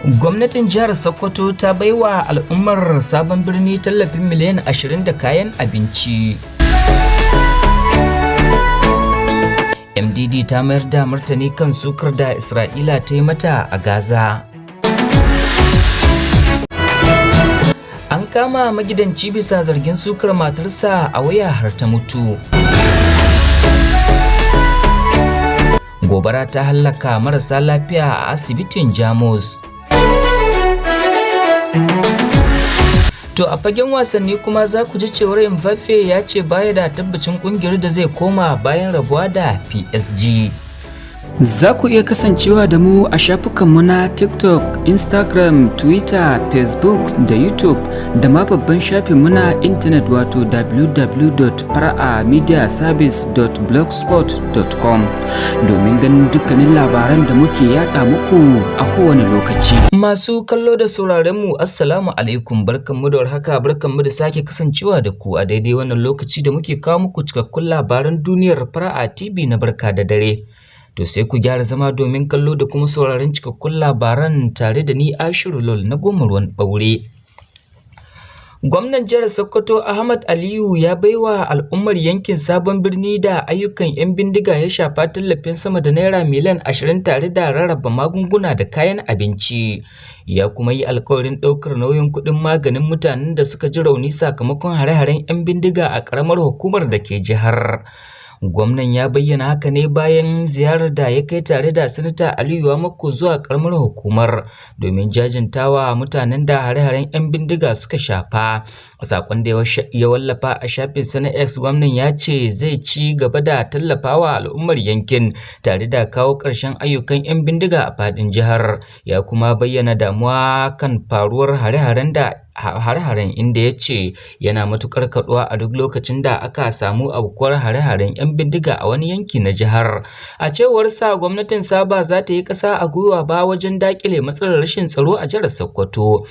Gwamnatin jihar Sokoto ta baiwa al'ummar sabon birni tallafin miliyan 20 da kayan abinci. MDD ta mayar da martani kan sukar da Isra'ila ta yi mata a Gaza. An kama magidanci bisa zargin sukar matarsa a waya har ta mutu. Gobara ta hallaka marasa lafiya a asibitin Jamus. To a fagen wasanni kuma za ku ji cewar Mbappe ya ce baya da tabbacin kungiyar da zai koma bayan rabuwa da PSG. Za ku iya kasancewa da mu a shafukanmu na TikTok, Instagram, Twitter, Facebook da YouTube da ma babban shafinmu na intanet wato www.paramediaservice.blogspot.com domin ganin dukkanin labaran da muke yada muku a kowane lokaci. Masu kallo da sauraron mu, Assalamu alaikum, barkanmu da warhaka, barkanmu da sake kasancewa da ku a daidai wannan lokaci da muke kawo muku cikakkun labaran duniyar Fara'a TV na barka da dare. To sai ku gyara zama domin kallo da kuma sauraron cikakkun labaran tare da ni, Ashiru Lol na goma ruwan ɓaure. Gwamnan jihar Sokoto Ahmad Aliyu ya baiwa al'ummar yankin sabon birni da ayyukan 'yan bindiga ya shafa tallafin sama da naira miliyan 20 tare da rarraba magunguna da kayan abinci. Ya kuma yi alkawarin ɗaukar nauyin kuɗin maganin mutanen da suka ji rauni sakamakon hare-haren 'yan bindiga a ƙaramar hukumar da ke jihar. Gwamnan ya bayyana haka ne bayan ziyarar da ya kai tare da Sanata Aliyu Wamakko zuwa karamar hukumar domin jajintawa mutanen da hare-haren 'yan bindiga suka shafa. A sakon da ya wallafa a shafin sa na X, gwamnan ya ce zai ci gaba da tallafawa al'ummar yankin tare da kawo ƙarshen ayyukan 'yan bindiga a faɗin jihar. Ya kuma bayyana damuwa kan faruwar hare-haren da hare-haren, inda ya ce yana matukar kaduwa a duk lokacin da aka samu aukuwar hare-haren 'yan bindiga a wani yanki na jihar. A cewar sa, gwamnatin sa ba za ta yi ƙasa a gwiwa ba wajen dakile matsalar rashin tsaro a jihar Sokoto.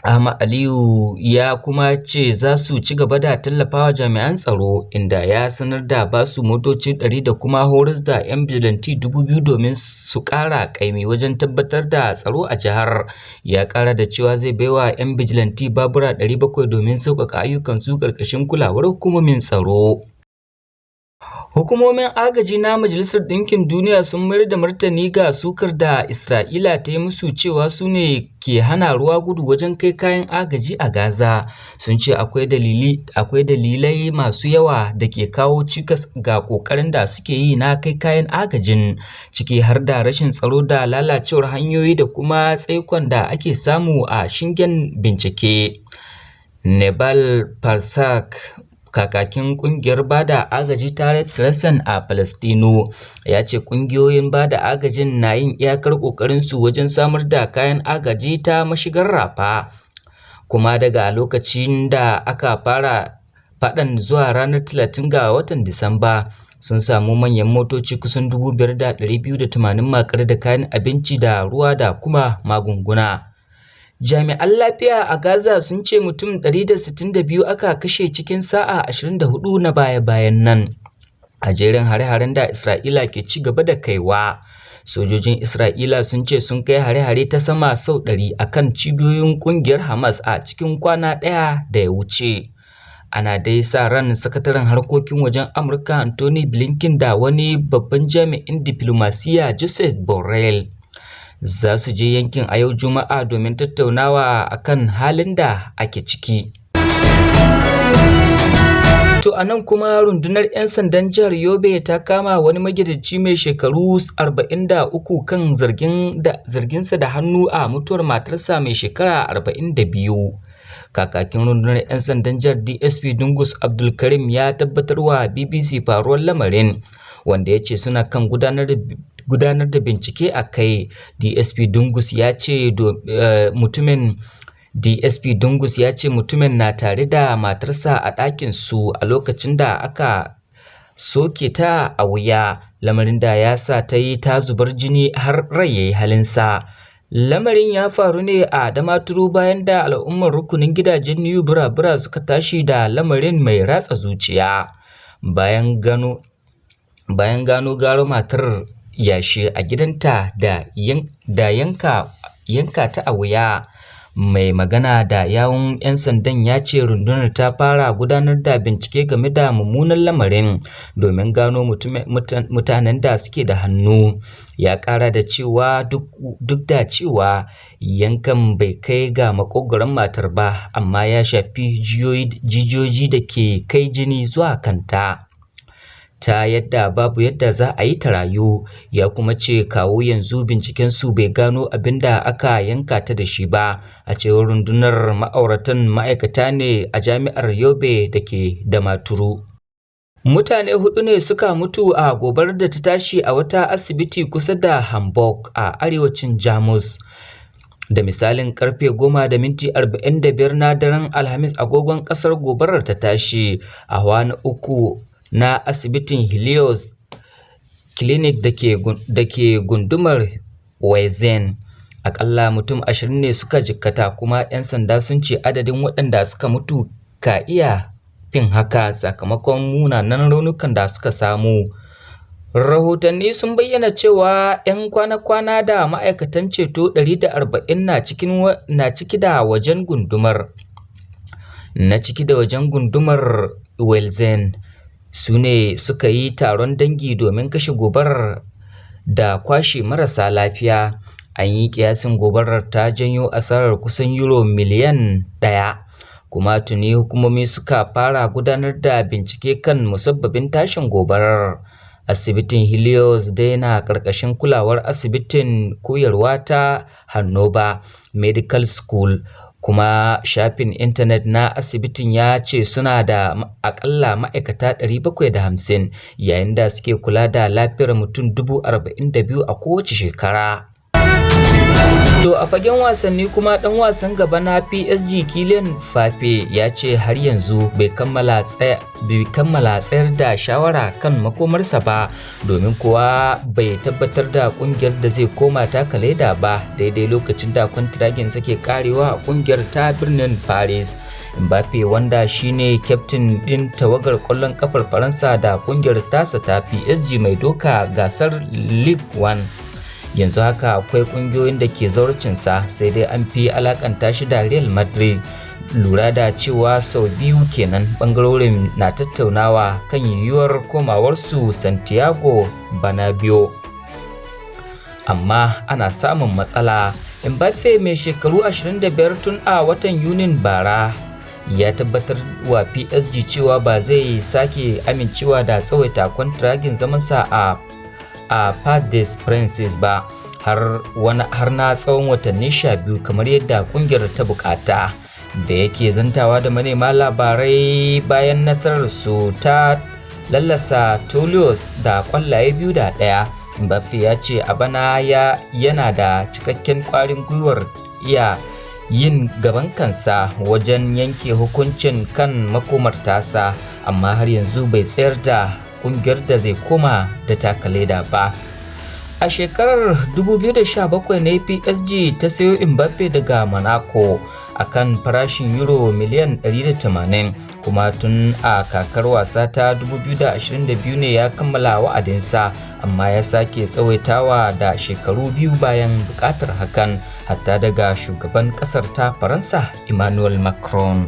Ahmad Aliyu ya kuma ce za su ci gaba da tallafawa jami'an tsaro, inda ya sanar da ba su motoci 100 da kuma horas da 'yan bijilanti 2000 domin su ƙara ƙaimi wajen tabbatar da tsaro a jihar. Ya ƙara da cewa zai baiwa 'yan bijilanti babura 700 domin sauƙaƙa ayyukansu ƙarƙashin kulawar hukumomin tsaro. Hukumomin agaji na Majalisar Ɗinkin Duniya sun mayar da martani ga sukar da Isra'ila ta yi musu cewa su ne ke hana ruwa gudu wajen kai kayan agaji a Gaza. Sun ce akwai dalilai masu yawa da ke kawo cikas ga ƙoƙarin da suke yi na kai kayan agajin, ciki har da rashin tsaro da lalacewar hanyoyi da kuma tsaikon da ake samu a shingen bincike. Nebal Parsak, kakakin kungiyar bada agaji ta Red Crescent a Falastinu, ya ce kungiyoyin bada agajin na yin iyakar kokarinsu wajen samar da kayan agaji ta mashigar Rafa. Kuma daga lokacin da aka fara faɗan zuwa ranar 30 ga watan Disamba, sun samu manyan motoci kusan 5,280 makare da kayan abinci da ruwa da kuma magunguna. Jami'an lafiya a Gaza sun ce mutum 162 aka kashe cikin sa'a 24 na baya-bayan nan a jerin hare-haren da Isra'ila ke ci gaba da kaiwa. Sojojin Isra'ila sun ce sun kai hare-hare ta sama sau 100 a kan cibiyoyin ƙungiyar Hamas a cikin kwana ɗaya da ya wuce. Ana dai sa ran sakataren harkokin wajen Amurka Anthony Blinken da wani babban jami'in diflomasiyya Joseph Borrell za su je yankin a yau Juma'a domin tattaunawa akan halin da ake ciki. To a nan kuma, rundunar 'yan sandan jihar Yobe ta kama wani magidanci mai shekaru 43 kan zargin da zarginsa da hannu a mutuwar matarsa mai shekara 42. Kakakin rundunar 'yan sandan jihar, DSP Dungus Abdulkarim, ya tabbatarwa BBC faruwar lamarin, wanda ya ce suna kan gudanar da bincike a kai. DSP Dungus ya ce mutumin na tare da matarsa a ɗakin su a lokacin da aka soke ta a wuya, lamarin da ya sa ta yi ta zubar jini har rai ya yi halinsa. Lamarin ya faru ne a Damaturu bayan da al'ummar rukunin gidajen New Bura-Bura suka tashi da lamarin mai ratsa zuciya. Bayan gano gawar matar yashe a gidanta da yanka yanka ta a wuya. Mai magana da yawun 'yan sandan ya ce rundunar ta fara gudanar da bincike game da mummunan lamarin domin gano mutanen da suke da hannu. Ya ƙara da cewa duk da cewa yankan bai kai ga maƙogwaron matar ba, amma ya shafi jijiyoyi da ke kai jini zuwa kanta, ta yadda babu yadda za a yi ta rayu. Ya kuma ce kawo yanzu bincikensu bai gano abin da aka yanka ta da shi ba. A cewar rundunar, ma'auratan ma'aikata ne a jami'ar Yobe da ke Damaturu. Mutane huɗu ne suka mutu a gobarar da ta tashi a wata asibiti kusa da Hamburg a arewacin Jamus. Da misalin karfe 10:45 na daren Alhamis agogon ƙasar gobarar ta tashi a hawa na uku na asibitin Helios Clinic da ke gundumar Wiesn. Aƙalla mutum 20 ne suka jikkata, kuma 'yan sanda sun ce adadin waɗanda suka mutu ka iya fin haka sakamakon munanan raunukan da suka samu. Rahotanni sun bayyana cewa 'yan kwana-kwana da ma'aikatan ceto 140 na ciki da wajen gundumar. Na ciki da wajen gundumar Wiesn su ne suka yi taron dangi domin kashe gobarar da kwashe marasa lafiya. An yi kiyasin gobarar ta janyo asarar kusan Euro miliyan 1, kuma tuni hukumomi suka fara gudanar da bincike kan musabbabin tashin gobarar. Asibitin Helios dai na ƙarƙashin kulawar asibitin koyarwa ta Hannover Medical School, kuma shafin intanet na asibitin ya ce suna da aƙalla ma'aikata 750 yayin da suke kula da lafiyar mutum 42,000 a kowace shekara. To a fagen wasanni kuma, ɗan wasan gaba na PSG Kylian Mbappe ya ce har yanzu bai kammala tsayar da shawara kan makomarsa ba, domin kuwa bai tabbatar da kungiyar da zai koma taka leda ba daidai lokacin da kwantiraginsa ke karewa a kungiyar ta birnin Paris. Mbappe, wanda shine kyaftin ɗin tawagar ƙwallon kafar Faransa da kungiyar tasa ta PSG mai doka gasar Ligue 1, yanzu haka akwai kungiyoyin da ke zawarcinsa, sai dai an fi alakanta shi da Real Madrid, lura da cewa sau biyu kenan bangarorin na tattaunawa kan yiwuwar komawarsu Santiago Bernabeu, amma ana samun matsala. Mbappe mai shekaru 25 tun a watan Yunin bara ya tabbatar wa PSG cewa ba zai sake amincewa da tsawaita kwantiragin zamansa a Parc des Princes ba har na tsawon watanni 12 kamar yadda kungiyar ta bukata. Da yake zantawa da manema labarai bayan nasarar su ta lallasa Toulouse da kwallaye 2-1, Mbappe ya ce a bana yana da cikakken kwarin gwiwar iya yin gaban kansa wajen yanke hukuncin kan makomar tasa, amma har yanzu bai tsayar da kungiyar da zai koma da taka leda ba. A shekarar 2017 ne PSG ta sayo Mbappe daga Monaco a kan farashin Euro miliyan 180, kuma tun a kakar wasa ta 2022 ne ya kammala wa'adinsa, amma ya sake tsawaitawa da shekaru 2 bayan bukatar hakan hatta daga shugaban kasar ta Faransa Emmanuel Macron.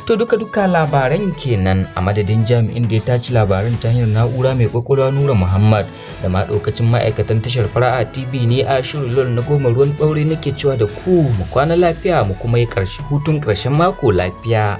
To duka-duka labaran kenan. A madadin jami'in da ya tace labaran ta hanyar na'ura mai kwakwalwa, Nura Muhammad, da ma ɗaukacin ma'aikatan tashar Fara'a TV, ne a shirin lol na goma ruwan ɓaure nake cewa da ku mu kwana lafiya, mu kuma yi ƙarshe hutun ƙarshen mako lafiya.